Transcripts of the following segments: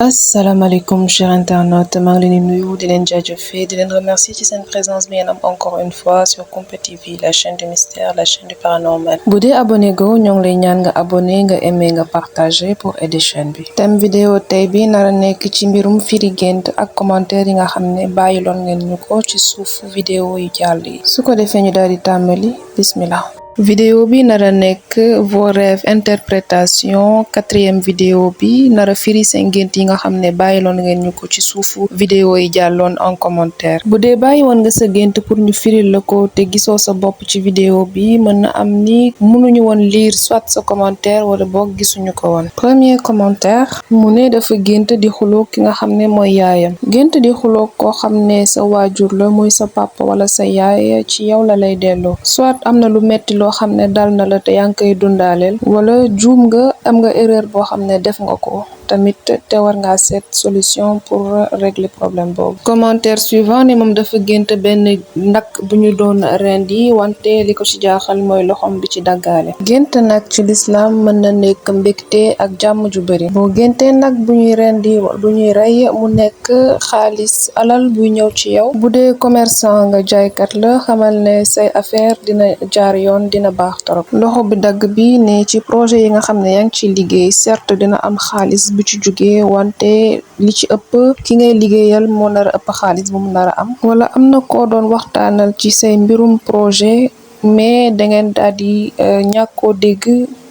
asalaamaaleykum chers internautes maa ngi leen di nuyu di leen jaajëfee di leen remercier ci seen présence bi ngeen am encore une fois sur Koumpeu TV la chaîne du mystère la chaîne du paranormal bu dee abonné go ñoo ngi lay ñaan nga abonné nga aimé nga partagé pour aider chaîne bi. thème vidéo tey bi nara nekk ci mbirum firi gént ak commentaire yi nga xam ne bàyyiloon ngeen ñu ko ci suufu vidéo yu jàll yi su ko defee ñu daal di tàmbali bismillah. vidéo bi nara nekk Vos Rêves interprétation 4e vidéo bi nara firi seen gént yi nga xam ne bàyyiloon ngeen ñu ko ci suufu vidéo yi jàlloon en commentaire bu dee bàyyi woon nga sa gént pour ñu firil la ko te gisoo sa bopp ci vidéo bi mën na am ni mënuñu woon lire soit sa commentaire wala boog gisuñu ko woon. premier commentaire mu ne dafa gént di xuloo ki nga xam ne mooy yaayam. gént di xuloo koo xam ne sa waajur la muy sa papa wala sa yaay ci yow la lay delloo soit am na lu metti loo xam ne dal na la te yaa ngi koy dundaaleel wala juum nga am nga erreur boo xam ne def nga ko tamit te war ngaa seet solution pour régler problème boobu. commentaire suivant ne moom dafa gént benn nag bu ñu doon rendi wante li ko ci jaaxal mooy loxom bi ci daggaale. gént nag ci lislaam mën na nekk mbégte ak jàmm ju bari. boo géntee nag bu ñuy rendi bu ñuy rey mu nekk xaalis alal buy ñëw ci yow. bu dee commerçant nga jaaykat la xamal ne say affaire dina jaar yoon dina baax torop. loxo bi dagg bi ne ci projet yi nga xam ne yaa ngi ci liggéey certes dina am xaalis bu ci jugee wante li ci ëpp ki ngay liggéeyal moo nar a ëpp xaalis bu mu nar a am wala am na koo doon waxtaanal ci say mbirum projet mais dangeen daal di ñàkkoo dégg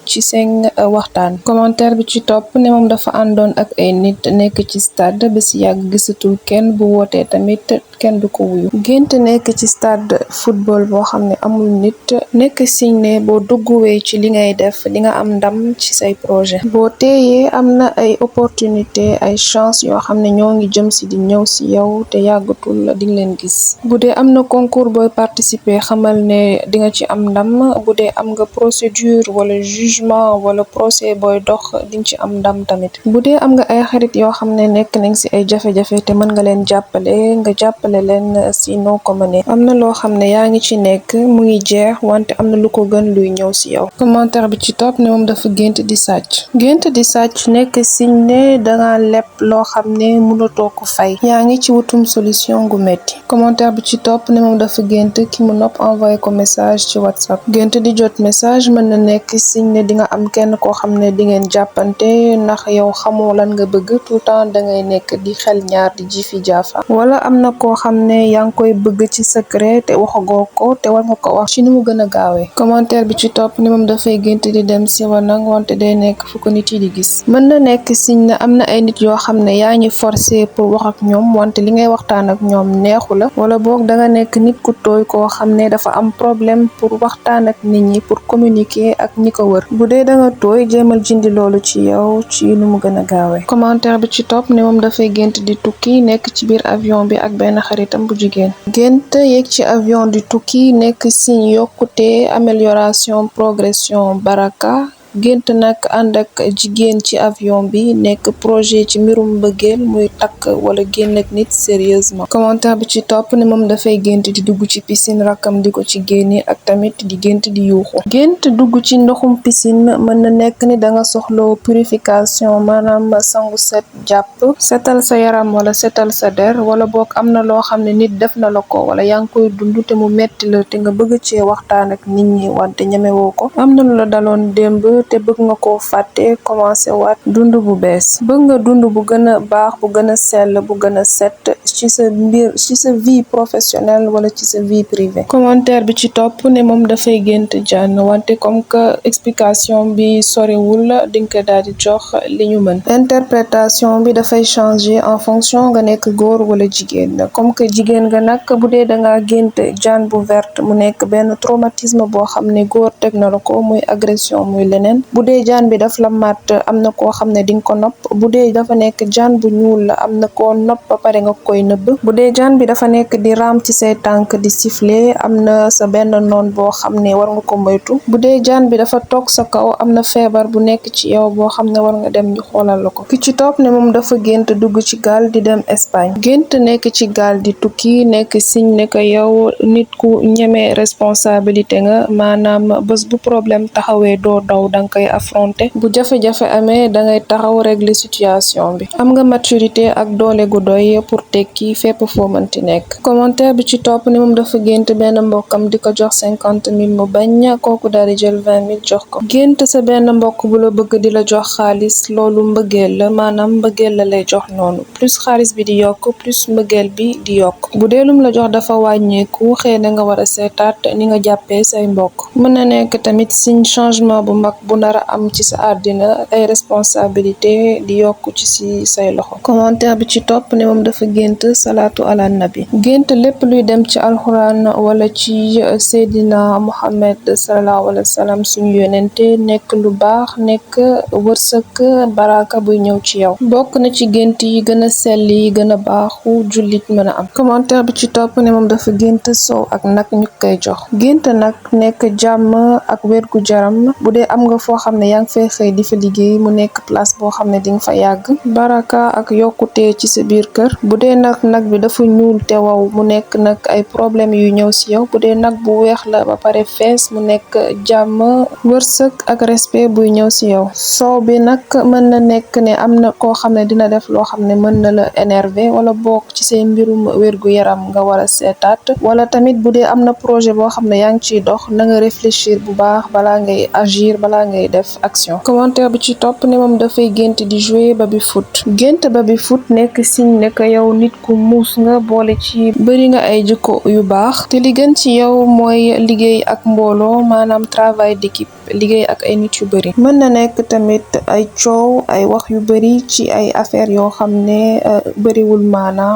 ci seen waxtaan. commentaire bi ci topp ne moom dafa àndoon ak ay nit nekk ci stade ba si yàgg gisatul kenn bu wootee tamit kenn du ko wuyu. gént nekk ci stade football boo xam ne amul nit nekk signe ne boo dugguwee ci li ngay def di nga am ndam ci say projet. boo teeyee am na ay opportunité ay chance yoo xam ne ñoo ngi jëm si di ñëw si yow te yàggatul di nga leen gis. bu dee am na concours booy participer xamal ne di nga ci am ndam. bu dee am nga procédure wala jugement wala procès booy dox di nga ci am ndam tamit. bu dee am nga ay xarit yoo xam ne nekk nañ si ay jafe-jafe te mën nga leen jàppale nga jàppale leen si noo ko mënee. am na loo xam ne yaa ngi ci nekk mu ngi jeex wante am na lu ko gën luy ñëw si yow. commentaire bi ci topp ne moom dafa gént di sàcc. gént di sàcc nekk signe ne danga leb loo xam ne mënatoo ko fay. yaa ngi ci wutum solution gu metti. commentaire bi ci topp ne moom dafa gént ki mu nopp envoyé ko message ci WhatsApp. gént di jot message mën na nekk signe ne di nga am kenn koo xam ne di ngeen jàppante ndax yow xamoo lan nga bëgg tout le temps dangay nekk di xel ñaar di ji fi jaafa. wala am na koo xam ne yaa ngi koy bëgg ci secret te waxagoo ko te war nga ko wax ci ni mu gën a gaawee. commentaire bi ci topp ni moom dafay gént di dem si wanag wante day nekk fu ko nit yi di gis. mën na nekk signe ne am na ay nit yoo xam ne yaa ngi forcé pour wax ak ñoom wante li ngay waxtaan ak ñoom neexu la wala boog danga nekk nit ku tooy koo xam ne dafa am problème pour waxtaan ak nit ñi pour communiquer ak ñi ko wër. bu dee danga tooy jéemal jindi loolu ci yow ci nu mu gën a gaawee. commentaire bi ci topp ne moom dafay gént di tukki nekk ci biir avion bi ak benn xaritam bu jigéen. gént yéeg ci avion di tukki nekk signe yokkute amélioration progression baraka. gént nag ànd ak jigéen ci avion bi nekk projet ci mbirum mbëggeel muy takk wala génn ak nit sérieusement. commentaire bi ci topp ne moom dafay gént di dugg ci piscine rakkam di ko ci génne ak tamit di gént di yuuxu. gént dugg ci ndoxum piscine mën na nekk ni danga soxla purification maanaam sangu set jàpp setal sa yaram wala setal sa der wala boog am na loo xam ne nit def na la ko wala yaa ngi koy dund te mu metti la te nga bëgg cee waxtaan ak nit ñi wante ñemewoo ko. am na lu la daloon démb te bëgg nga koo fàtte commencé waat dund bu bees. bëgg nga dund bu gën a baax bu gën a sell bu gën a set ci sa mbir ci sa vie professionnelle wala ci sa vie privée. commentaire bi ci topp ne moom dafay gént jaan wante comme que explication bi soriwul di nga ko daal di jox li ñu mën. interprétation bi dafay changer en fonction nga nekk góor wala jigéen comme que jigéen nga nag bu dee danga gént jaan bu verte mu nekk benn traumatisme boo xam ne góor teg na la ko muy agression muy leneen. bu dee jaan bi daf la mat am na koo xam ne di nga ko nopp bu dee dafa nekk jaan bu ñuul la am na koo nopp ba pare nga koy nëbb. bu dee jaan bi dafa nekk di raam ci say tànk di siffler am na sa benn noon boo xam ne war nga ko moytu. bu dee jaan bi dafa toog sa kaw am na feebar bu nekk ci yow boo xam ne war nga dem ñu xoolal la ko. ki ci topp ne moom dafa gént dugg ci gaal di dem Espagne. gént nekk ci gaal di tukki nekk signe ne ko yow nit ku ñeme responsabilité nga, maanaam bés bu problème taxawee doo daw danga koy affronter. bu jafe-jafe amee dangay taxaw régler situation bi. am nga maturité ak doole gu doy pour tekki fépp foo mënti nekk. commentaire bi ci topp ni moom dafa gént benn mbokkam di ko jox 50 000 mu bañ, kooku daal di jël 20 000 jox ko. gént sa benn mbokk bu la bëgg di la jox xaalis, loolu mbëggeel la, maanaam mbëggeel la lay jox noonu, plus xaalis bi di yokk plus mbëggeel bi di yokk. bu dee lum la jox dafa wàññeeku, xëy na nga war a seetaat ni nga jàppee say mbokk. mën na nekk tamit signe changement bu mag bu nar a am ci sa àddina, ay responsabilité di yokk ci say loxo. commentaire bi ci topp ne moom dafa gént salaatu ala nabi. gént lépp luy dem ci alxuraan wala ci Seydina Muhammad sallallahu alayhi wa sallam suñu yonente nekk lu baax, nekk wërsëg baraka buy ñëw ci yow. bokk na ci gént yi gën a sell yi gën a baaxu jullit mën a am. commentaire bi ci topp ne moom dafa gént soow ak nag ñu koy jox. gént nag nekk jàmm ak wérgu jaram. bu dee am nga foo xam ne yaa ngi fay xëy di fa liggéey mu nekk place boo xam ne di nga fa yàgg, baraka ak yokkute ci sa biir kër. bu dee nag bi dafa ñuul te wow mu nekk nag ay problème yu ñëw si yow. bu dee nag bu weex la ba pare fees mu nekk jàmm, wërsëg ak respect buy ñëw si yow. soow bi nag mën na nekk ne am na koo xam ne dina def loo xam ne mën na la énerver wala bokk ci say mbirum wérgu yaram nga war a seetaat. wala tamit bu dee am na projet boo xam ne yaa ngi ciy dox, na nga réfléchir bu baax balaa ngay agir, balaa ngay def action. commentaire bi ci topp ne moom dafay gént di jouer baby foot. gént baby foot nekk signe ne que yow nit ku muus nga, boole ci bëri nga ay jikko yu baax, te li gën ci yow mooy liggéey ak mbooloo, maanaam travail d'équipe, liggéey ak ay nit yu bëri. mën na nekk tamit ay coow, ay wax yu bëri ci ay affaires yoo xam ne bëriwul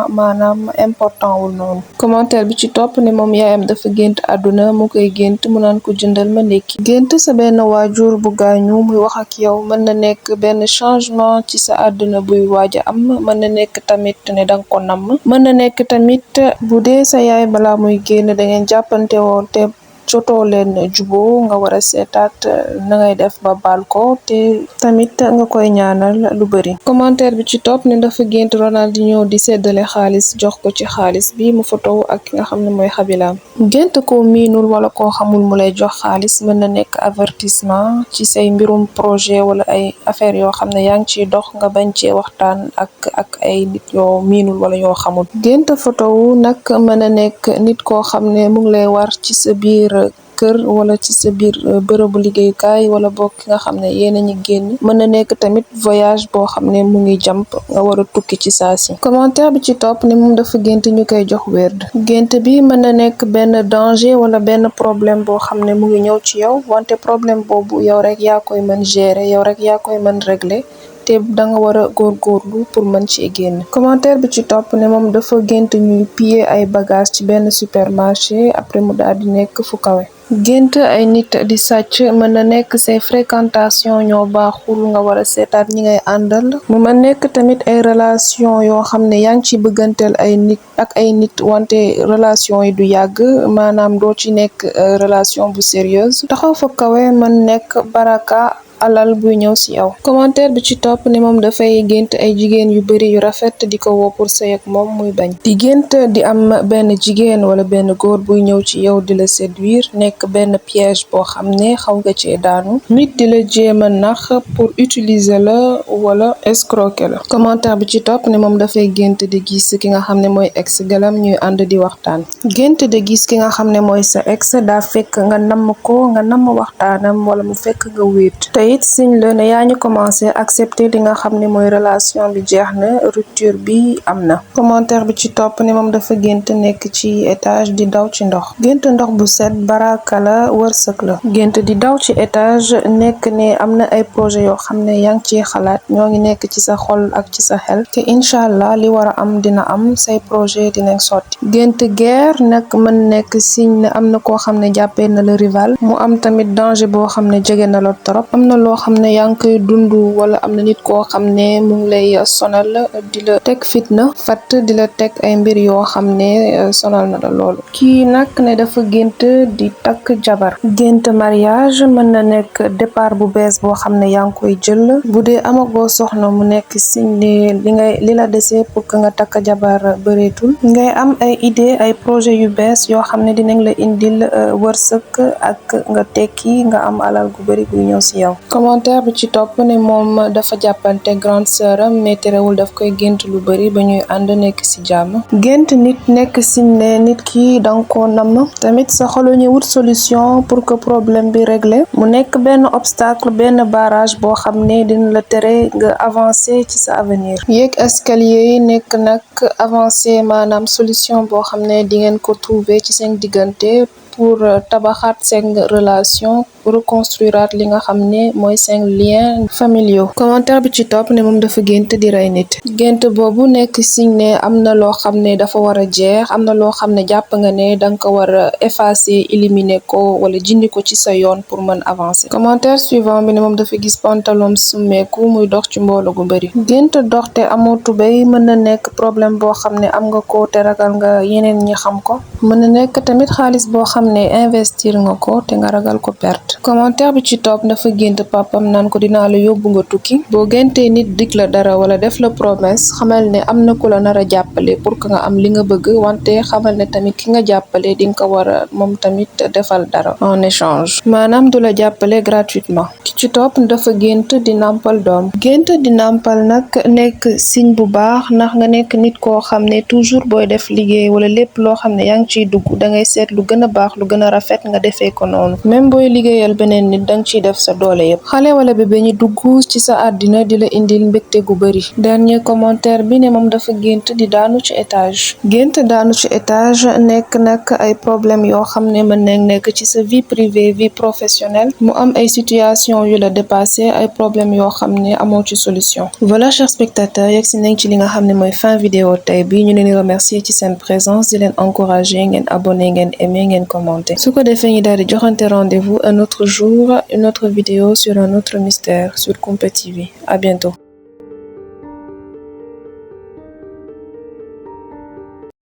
maanaam important wul noonu. commentaire bi ci topp ne moom yaayam dafa gént àdduna mu koy gént mu naan ko jëndal ma ndékki. gént sa benn waajur bu gaañu muy wax ak yow, mën na nekk benn changement ci sa àdduna buy waaj a am, mën na nekk tamit ne danga ko namm, mën na nekk tamit bu dee sa yaay balaa muy génn da ngeen jàppante woon te jotoo leen juboo, nga war a seetaat na ngay def ba baal ko, te tamit nga koy ñaanal lu bëri. commentaire bi ci topp ne dafa gént Ronaldinho di séddale xaalis jox ko ci xaalis bi mu fotow ak ki nga xam ne mooy xabilaam. gént koo miinul wala koo xamul mu lay jox xaalis mën na nekk avertissement ci say mbirum projet wala ay affaire yoo xam ne yaa ngi ciy dox, nga bañ cee waxtaan ak ay nit yoo miinul wala yoo xamul. gént fotow nag mën na nekk nit koo xam ne mu ngi lay war ci sa biir kër wala ci sa biir bërëbu liggéeyukaay, wala bokk ki nga xam ne yéen a ngi génn. mën na nekk tamit voyage boo xam ne mu ngi jàmp nga war a tukki ci saa si. commentaire bi ci topp ne moom dafa gént ñu koy jox werd. gént bi mën na nekk benn danger wala benn problème boo xam ne mu ngi ñëw ci yow, wante problème boobu yow rek yaa koy mën gérer, yow rek yaa koy mën régler, te da nga war a góorgóorlu pour mën ci génn. commentaire bi ci topp ne moom dafa gént ñuy piller ay bagages ci benn supermarché, après mu daal di nekk fu kawe. gént ay nit di sàcc, mën na nekk say fréquentation ñoo baaxul, nga war a seetaat ñi ngay àndal. mu mën nekk tamit ay relation yoo xam ne yaa ngi ci bëgganteel ay nit wante relation yi du yàgg, maanaam doo ci nekk relation bu sérieuse. taxaw fa kawe mën nekk baraka alal buy ñëw si yow. commentaire bi ci topp ne moom dafay gént ay jigéen yu bari yu rafet di ko woo pour sëy ak moom muy bañ. di gént di am benn jigéen wala benn góor buy ñëw ci yow di la séduire, nekk benn piège boo xam ne xaw nga cee daanu, nit di la jéem a nax pour utiliser la wala escroquer la. commentaire bi ci topp ne moom dafay gént di gis ki nga xam ne mooy ex galam ñuy ànd di waxtaan. gént di gis ki nga xam ne mooy sa ex daa fekk nga namm ko, nga namm waxtaanam, wala mu fekk nga wéet. it signe la ne yaa ñu commencé accepter li nga xam ne mooy relation bi jeex na, rupture bi am na. commentaire bi ci topp ne moom dafa gént nekk ci étage di daw ci ndox. gént ndox bu set baraka la, wërsëg la. gént di daw ci étage nekk ne am na ay projet yoo xam ne yaa ngi ciy xalaat, ñoo ngi nekk ci sa xol ak ci sa xel, te incha allah li war a am dina am, say projet dinañ sotti. gént guerre nag mën nekk signe ne am na koo xam ne jàppee na la rival, mu am tamit danger boo xam ne jege na la trop, am na loo xam ne yaa ngi koy dund wala am na nit koo xam ne mu ngi lay sonal di la teg fitna fatt di la teg ay mbir yoo xam ne sonal na la loolu. kii nag ne dafa gént di takk jabar. gént mariage mën na nekk départ bu bees boo xam ne yaa ngi koy jël. bu dee amagoo soxna mu nekk signe li la desee pour que nga takk jabar bëreetul. ngay am ay idée ay projet yu bees yoo xam ne dinañ la indil wërsëg ak nga tekki nga am alal gu bëri buy ñëw si yow. commentaire bi ci topp ne moom dafa jàppante grande sœur am mais terewul daf koy gént lu bëri ba ñuy ànd nekk si jàmm. gént nit nekk signe ne nit ki danga ko namm tamit sa xolu ñu wut solution pour que problème bi réglé mu nekk benn obstacle benn barrage boo xam ne dina la tere nga avancer ci sa avenir. yéeg escalier yi nekk nag avancer maanaam solution boo xam ne di ngeen ko trouver ci seen diggante pour tabaxaat seen relation reconstruire li nga xam ne mooy seen liens familiaux. commentaire bi ci topp ne moom dafa gént di rey nit. gént boobu nekk signe ne am na loo xam ne dafa war a jeex am na loo xam ne jàpp nga ne danga ko war a effacer éliminer ko wala jindi ko ci sa yoon pour mën avancer. commentaire suivant bi ne moom dafa gis pantalon summeeku muy dox ci mbooloo gu bëri. gént dox te amoo tubéy mën na nekk problème boo xam ne am nga ko te ragal nga yeneen ñi xam ko. mën na nekk tamit xaalis boo xam ne investir nga ko te nga ragal ko perte. commentaire bi ci topp dafa gént papam naan ko dinaa la yóbbu nga tukki. boo géntee nit dig la dara wala def la promesse xamal ne am na ku la nar a jàppale pour que nga am li nga bëgg wante xamal ne tamit ki nga jàppale di nga ko war a moom tamit defal dara en échange maanaam du la jàppale gratuitement. ki ci topp dafa gént di nàmpal doom. gént di nàmpal nag nekk signe bu baax ndax nga nekk nit koo xam ne toujours booy def liggéey wala lépp loo xam ne yaa ngi ciy dugg da ngay seet lu gën a baax lu gën a rafet nga defee ko noonu même booy liggéeyal beneen nit danga ciy def sa doole yépp. xale wala bébé ñi dugg ci sa àddina di la indil mbégte gu bëri. dernier commentaire bi ne moom dafa gént di daanu ci étage. gént daanu ci étage nekk nag ay problème yoo xam ne mën nañ nekk ci sa vie privée vie professionnelle mu am ay situation yu la dépassé ay problème yoo xam ne amoo ci solution. voilà chers spectateurs yegg si nañ ci li nga xam ne mooy fin vidéo tey bi ñu leen di remercier ci seen présence di leen encourager ngeen abonné ngeen aimé ngeen commenté su ko defee ñu daal di joxante rendez-vous un autre jour une autre vidéo sur un autre mystère sur Koumpeu TV. À bientôt.